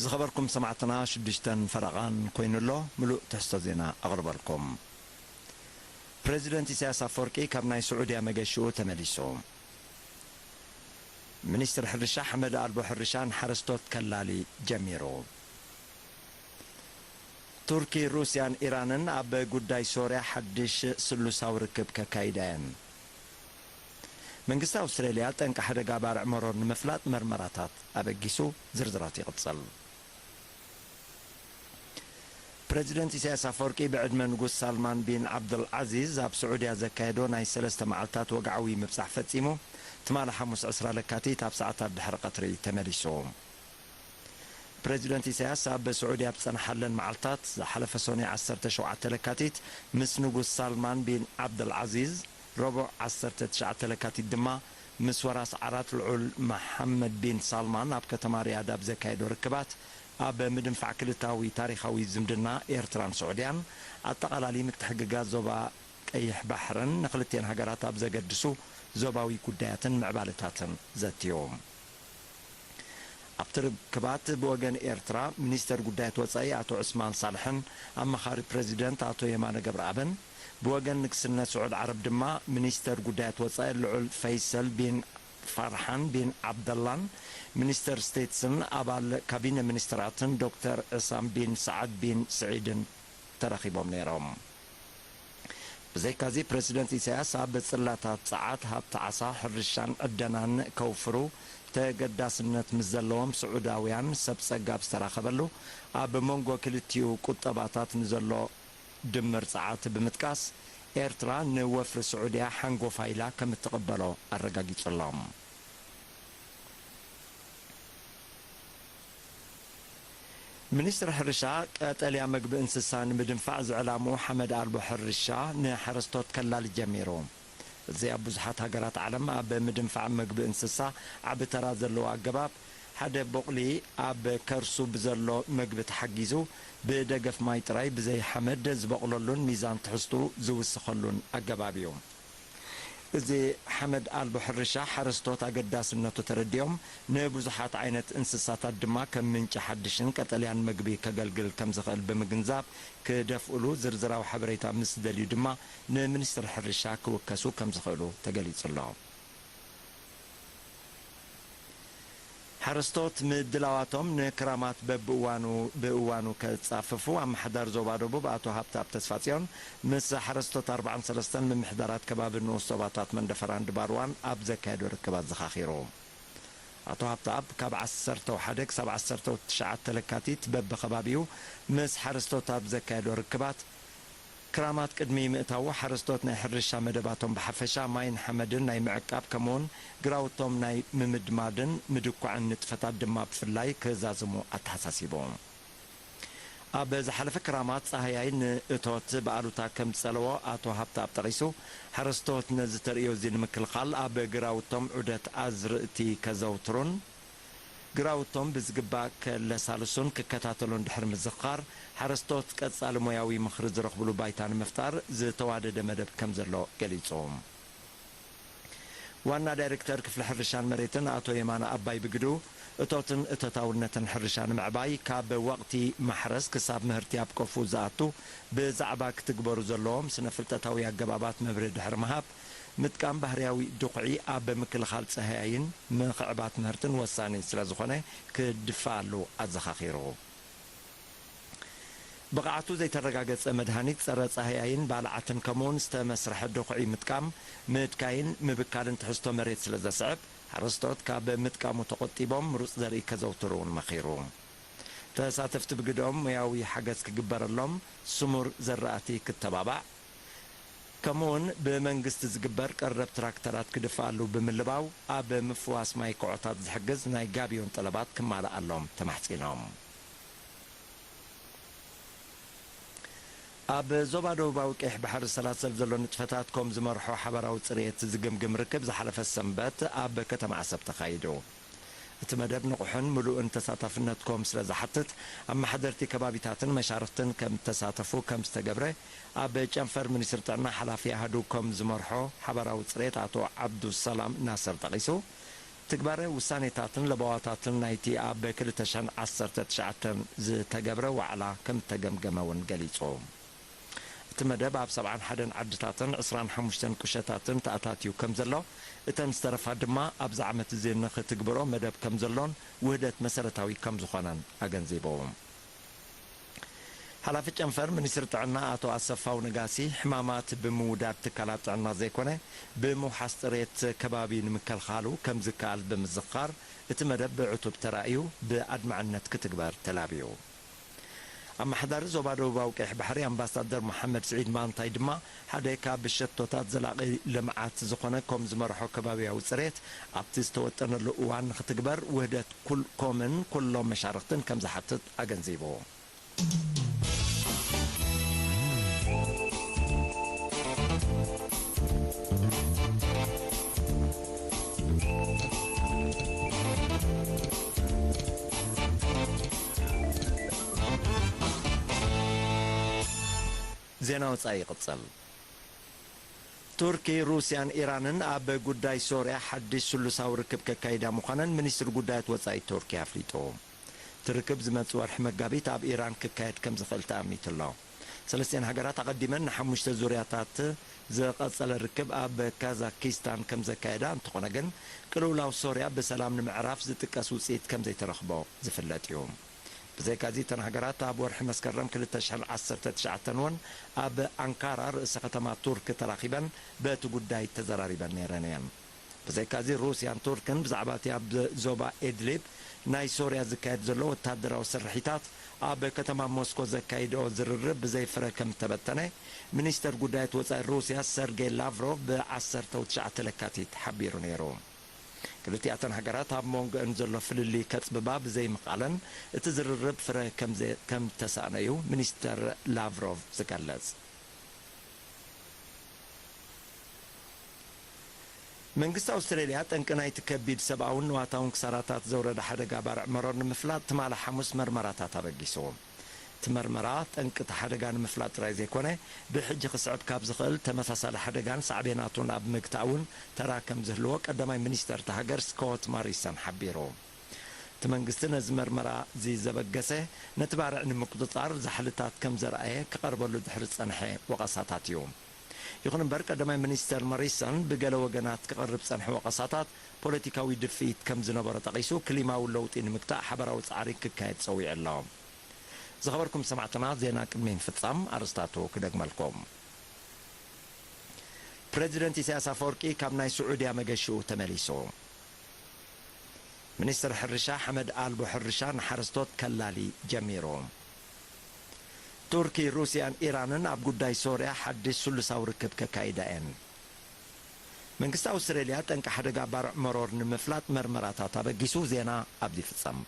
ዝኸበርኩም ሰማዕትና ሽዱሽተን ፈረቓን ኮይኑ ኣሎ። ምሉእ ትሕዝቶ ዜና ኣቕርበልኩም። ፕረዚደንት ኢሳያስ ኣፈወርቂ ካብ ናይ ስዑድያ መገሽኡ ተመሊሱ። ሚኒስትር ሕርሻ ሓመድ ኣልቦ ሕርሻ ንሓረስቶት ከላሊ ጀሚሩ። ቱርኪ፣ ሩስያን ኢራንን ኣብ ጉዳይ ሶርያ ሓድሽ ስሉሳዊ ርክብ ከካይዳ እየን። መንግስቲ ኣውስትራልያ ጠንቂ ሓደጋ ባርዕ መሮር ንምፍላጥ መርመራታት ኣበጊሱ። ዝርዝራት ይቕጽል። ፕረዚደንት ኢሳያስ ኣፈወርቂ ብዕድመ ንጉስ ሳልማን ቢን ዓብዱልዓዚዝ ኣብ ስዑድያ ዘካየዶ ናይ ሰለስተ መዓልታት ወግዓዊ ምብጻሕ ፈጺሙ፣ ትማሊ ሓሙስ ዕስራ ለካቲት ኣብ ሰዓታት ድሕሪ ቀትሪ ተመሊሱ። ፕረዚደንት ኢሳያስ ኣብ ስዑዲ ኣብ ዝጸንሓለን መዓልታት፣ ዝሓለፈ ሰኑይ ዓሰርተ ሸውዓተ ለካቲት ምስ ንጉስ ሳልማን ቢን ዓብደልዓዚዝ፣ ረቡዕ ዓሰርተ ትሽዓተ ለካቲት ድማ ምስ ወራስ ዓራት ልዑል መሓመድ ቢን ሳልማን ኣብ ከተማ ሪያድ ኣብ ዘካየዶ ርክባት፣ ኣብ ምድንፋዕ ክልታዊ ታሪኻዊ ዝምድና ኤርትራን ስዑድያን፣ ኣጠቓላሊ ምትሕግጋዝ ዞባ ቀይሕ ባሕርን ንክልቲኤን ሃገራት ኣብ ዘገድሱ ዞባዊ ጉዳያትን ምዕባለታትን ዘትዩ። ኣብቲ ርክባት ብወገን ኤርትራ ሚኒስተር ጉዳያት ወጻኢ ኣቶ ዑስማን ሳልሕን ኣማኻሪ ፕረዚደንት ኣቶ የማነ ገብረኣብን፣ ብወገን ንግስነት ስዑድ ዓረብ ድማ ሚኒስተር ጉዳያት ወጻኢ ልዑል ፈይሰል ቢን ፋርሓን ቢን ዓብደላን፣ ሚኒስተር ስቴትስን ኣባል ካቢነ ሚኒስተራትን ዶክተር ዕሳም ቢን ሰዓድ ቢን ስዒድን ተረኺቦም ነይሮም። ብዘይካዚ፣ ፕረዚደንት ኢሳያስ ኣብ ጽላታት ጸዓት፣ ሃብቲ ዓሳ፣ ሕርሻን ዕደናን ከውፍሩ ተገዳስነት ምስ ዘለዎም ስዑዳውያን ሰብ ጸጋ ኣብ ዝተራኸበሉ፣ ኣብ መንጎ ክልቲኡ ቁጠባታት ንዘሎ ድምር ጸዓት ብምጥቃስ፣ ኤርትራ ንወፍሪ ስዑድያ ሓንጎፋይ ኢላ ከም እትቕበሎ ኣረጋጊጹ ኣሎ። ሚኒስትሪ ሕርሻ፣ ቀጠልያ መግቢ እንስሳ ንምድንፋዕ ዝዕላምኡ ሓመድ ኣልቦ ሕርሻ ንሓረስቶት ከላሊ ጀሚሩ። እዚ ኣብ ብዙሓት ሃገራት ዓለም ኣብ ምድንፋዕ መግቢ እንስሳ ዓቢ ተራ ዘለዎ ኣገባብ፣ ሓደ ቦቕሊ ኣብ ከርሱ ብዘሎ መግቢ ተሓጊዙ፣ ብደገፍ ማይ ጥራይ ብዘይ ሓመድ ዝበቑለሉን ሚዛን ትሕዝቱ ዝውስኸሉን ኣገባብ እዩ። እዚ ሓመድ ኣልቦ ሕርሻ፣ ሓረስቶት ኣገዳስነቱ ተረዲኦም፣ ንብዙሓት ዓይነት እንስሳታት ድማ ከም ምንጪ ሓድሽን ቀጠልያን መግቢ ከገልግል ከም ዝኽእል ብምግንዛብ፣ ክደፍእሉ ዝርዝራዊ ሓበሬታ ምስ ዝደልዩ ድማ፣ ንሚኒስትሪ ሕርሻ ክውከሱ ከም ዝኽእሉ ተገሊጹ ኣሎ። ሓረስቶት ምድላዋቶም ንክራማት በብእዋኑ ብእዋኑ ከጻፍፉ፣ ኣመሓዳሪ ዞባ ደቡብ ኣቶ ሃብተኣብ ተስፋጽዮን ምስ ሓረስቶት ኣርባዓን ሰለስተን ምምሕዳራት ከባቢ ንኡስ ዞባታት መንደፈራን ድባርዋን ኣብ ዘካየዶ ርክብ ኣዘኻኺሩ። ኣቶ ሃብተኣብ፣ ካብ ዓሰርተ ሓደ ክሳብ ዓሰርተ ትሽዓተ ለካቲት በብኸባቢኡ ምስ ሓረስቶት ኣብ ዘካየዶ ርክባት፣ ክራማት ቅድሚ ምእታዉ፣ ሓረስቶት ናይ ሕርሻ መደባቶም ብሓፈሻ፣ ማይን ሓመድን ናይ ምዕቃብ፣ ከምኡውን ግራውቶም ናይ ምምድማድን ምድኳዕን ንጥፈታት ድማ ብፍላይ ክዛዝሙ ኣተሓሳሲቡ። ኣብ ዝሓለፈ ክራማት፣ ጻህያይ ንእቶት ብኣሉታ ከም ዝጸለዎ ኣቶ ሃብተኣብ ጠቒሱ፣ ሓረስቶት ነዚ ተርእዮ እዚ ንምክልኻል ኣብ ግራውቶም ዑደት ኣዝርእቲ ከዘውትሩን፣ ግራውቶም ብዝግባእ ከለሳልሱን ክከታተሉን ድሕሪ ምዝኽኻር፣ ሓረስቶት ቀጻሊ ሞያዊ ምኽሪ ዝረኽብሉ ባይታ ንምፍጣር ዝተዋደደ መደብ ከም ዘሎ ገሊጹ። ዋና ዳይሬክተር ክፍሊ ሕርሻን መሬትን ኣቶ የማነ ኣባይ ብግዱ፣ እቶትን እቶታውነትን ሕርሻ ንምዕባይ፣ ካብ ወቕቲ ማሕረስ ክሳብ ምህርቲ ኣብ ቆፉ ዝኣቱ፣ ብዛዕባ ክትግበሩ ዘለዎም ስነ ፍልጠታዊ ኣገባባት መብርሂ ድሕሪ ምሃብ፣ ምጥቃም ባህርያዊ ድኹዒ ኣብ ምክልኻል ጸህያይን ምኽዕባት ምህርትን ወሳኒ ስለ ዝኾነ፣ ክድፋኣሉ ኣዘኻኺሩ። ብቕዓቱ ዘይተረጋገጸ መድሃኒት ጸረ ጻህያይን ባልዓትን፣ ከምኡውን ዝተመስርሐ ድኹዒ ምጥቃም፣ ምእድካይን ምብካልን ትሕዝቶ መሬት ስለ ዘስዕብ፣ ሓረስቶት ካብ ምጥቃሙ ተቖጢቦም ምሩጽ ዘርኢ ከዘውትሩ እውን መኺሩ። ተሳተፍቲ ብግደኦም፣ ሞያዊ ሓገዝ ክግበረሎም፣ ስሙር ዘራእቲ ክተባባዕ፣ ከምኡውን ብመንግስቲ ዝግበር ቀረብ ትራክተራት ክድፋኣሉ ብምልባው፣ ኣብ ምፍዋስ ማይ ኮዖታት ዝሕግዝ ናይ ጋብዮን ጠለባት ክማልኣሎም ተማሕጺኖም። ኣብ ዞባ ደቡባዊ ቀይሕ ባሕሪ ዝሰላሰል ዘሎ ንጥፈታት ኮም ዝመርሖ ሓባራዊ ጽሬት ዝግምግም ርክብ ዝሓለፈ ሰንበት ኣብ ከተማ ዓሰብ ተኻይዱ። እቲ መደብ ንቑሕን ምሉእን ተሳታፍነት ኮም ስለ ዝሓትት፣ ኣመሓደርቲ ከባቢታትን መሻርኽትን ከም ተሳተፉ ከም ዝተገብረ፣ ኣብ ጨንፈር ሚኒስትሪ ጥዕና ሓላፊ ኣሃዱ ኮም ዝመርሖ ሓባራዊ ጽሬት ኣቶ ዓብዱሰላም ናስር ጠቒሱ። ትግባረ ውሳኔታትን ለበዋታትን ናይቲ ኣብ ክልተ ሽሕን ዓሰርተ ትሽዓተን ዝተገብረ ዋዕላ ከም እተገምገመ እውን ገሊጹ። እቲ መደብ ኣብ ሰብዓን ሓደን ዓድታትን ዕስራን ሓሙሽተን ቁሸታትን ተኣታትዩ ከም ዘሎ፣ እተን ዝተረፋ ድማ ኣብዚ ዓመት እዚ ንኽትግብሮ መደብ ከም ዘሎን ውህደት መሰረታዊ ከም ዝኾነን ኣገንዚቡ። ሓላፊ ጨንፈር ሚኒስትሪ ጥዕና ኣቶ ኣሰፋው ነጋሲ፣ ሕማማት ብምውዳድ ትካላት ጥዕና ዘይኮነ፣ ብምውሓስ ጽሬት ከባቢ ንምክልኻሉ ከም ዝከኣል ብምዝኻር፣ እቲ መደብ ብዕቱብ ተራእዩ ብኣድማዕነት ክትግበር ተላብዩ። ኣመሓዳሪ ዞባ ደቡባዊ ቀይሕ ባሕሪ ኣምባሳደር መሓመድ ስዒድ ማንታይ ድማ፣ ሓደ ካብ ሸቶታት ዘላቒ ልምዓት ዝኾነ ኮም ዝመርሖ ከባብያዊ ጽሬት ኣብቲ ዝተወጠነሉ እዋን ንኽትግበር ውህደት ኩል-፣ ኮምን ኩሎም መሻርኽትን ከም ዝሓትት ኣገንዚቡ። ዜና ወጻኢ ይቕጽል። ቱርኪ፣ ሩስያን ኢራንን ኣብ ጉዳይ ሶርያ ሓድሽ ስሉሳዊ ርክብ ከካይዳ ምዃነን ሚኒስትሪ ጉዳያት ወጻኢ ቱርኪ ኣፍሊጡ። እቲ ርክብ ዝመጽእ ወርሒ መጋቢት ኣብ ኢራን ክካየድ ከም ዝኽእል ተኣሚቱ ኣሎ። ሰለስቲኣን ሃገራት ኣቐዲመን ንሓሙሽተ ዙርያታት ዝቐጸለ ርክብ ኣብ ካዛኪስታን ከም ዘካየዳ፣ እንተኾነ ግን ቅልውላው ሶርያ ብሰላም ንምዕራፍ ዝጥቀስ ውጽኢት ከም ዘይተረኽቦ ዝፍለጥ እዩ። ብዘይካዚ፣ እተን ሃገራት ኣብ ወርሒ መስከረም ክልተ ሽሕን ዓሰርተ ትሽዓተን እውን ኣብ ኣንካራ፣ ርእሰ ከተማ ቱርክ፣ ተራኺበን በቲ ጉዳይ ተዘራሪበን ነይረን እየን። ብዘይካዚ፣ ሩስያን ቱርክን ብዛዕባ እቲ ኣብ ዞባ ኢድሊብ ናይ ሶርያ ዝካየድ ዘሎ ወታደራዊ ስርሒታት ኣብ ከተማ ሞስኮ ዘካይድኦ ዝርርብ ብዘይ ፍረ ከም እተበተነ፣ ሚኒስተር ጉዳያት ወጻኢ ሩስያ ሰርጌይ ላቭሮቭ ብ ዓሰርተ ወትሽዓተ ለካቲት ሓቢሩ ነይሩ። ክልቲኣተን ሃገራት ኣብ መንጎአን ዘሎ ፍልልይ ከጽብባ ብዘይምኽኣለን፣ እቲ ዝርርብ ፍረ ከም ዘ-፣ ከም እተሳእነ'ዩ ሚኒስተር ላቭሮቭ ዝገልጽ። መንግስቲ ኣውስትሬልያ፣ ጠንቂ ናይቲ ከቢድ ሰብኣውን ንዋታውን ክሳራታት ዘውረደ ሓደጋ ባርዕ መሮር ንምፍላጥ፣ ትማሊ ሓሙስ መርመራታት ኣበጊሱ። እቲ መርመራ፣ ጠንቂ እቲ ሓደጋ ንምፍላጥ ጥራይ ዘይኮነ፣ ብሕጂ ክስዕብ ካብ ዝኽእል ተመሳሳሊ ሓደጋን ሳዕቤናቱን ኣብ ምግታእ እውን ተራ ከም ዝህልዎ፣ ቀዳማይ ሚኒስተር እታ ሃገር ስኮት ማሪሰን ሓቢሩ። እቲ መንግስቲ ነዚ መርመራ እዚ ዘበገሰ፣ ነቲ ባርዕ ንምቁጽጻር ዛሕልታት ከም ዘርኣየ ክቐርበሉ ድሕሪ ዝጸንሐ ወቐሳታት እዩ። ይኹን እምበር፣ ቀዳማይ ሚኒስተር ማሪሰን ብገለ ወገናት ክቐርብ ዝጸንሐ ወቐሳታት ፖለቲካዊ ድፍኢት ከም ዝነበሮ ጠቒሱ፣ ክሊማዊ ለውጢ ንምግታእ ሓባራዊ ጻዕሪ ክካየድ ጸዊዑ ኣሎ። ዝኸበርኩም ሰማዕትና፣ ዜና ቅድሚ ምፍጻም ኣርእስታቱ ክደግመልኩም። ፕረዚደንት ኢሳያስ ኣፈወርቂ ካብ ናይ ስዑድያ መገሽኡ ተመሊሱ። ሚኒስትር ሕርሻ ሓመድ ኣልቦ ሕርሻ ንሓረስቶት ከላሊ ጀሚሩ። ቱርኪ፣ ሩስያን ኢራንን ኣብ ጉዳይ ሶርያ ሓድሽ ስሉሳዊ ርክብ ከካይዳ እየን። መንግስቲ ኣውስትሬልያ ጠንቂ ሓደጋ ባርዕ መሮር ንምፍላጥ መርመራታት ኣበጊሱ። ዜና ኣብዚ ይፍጸም።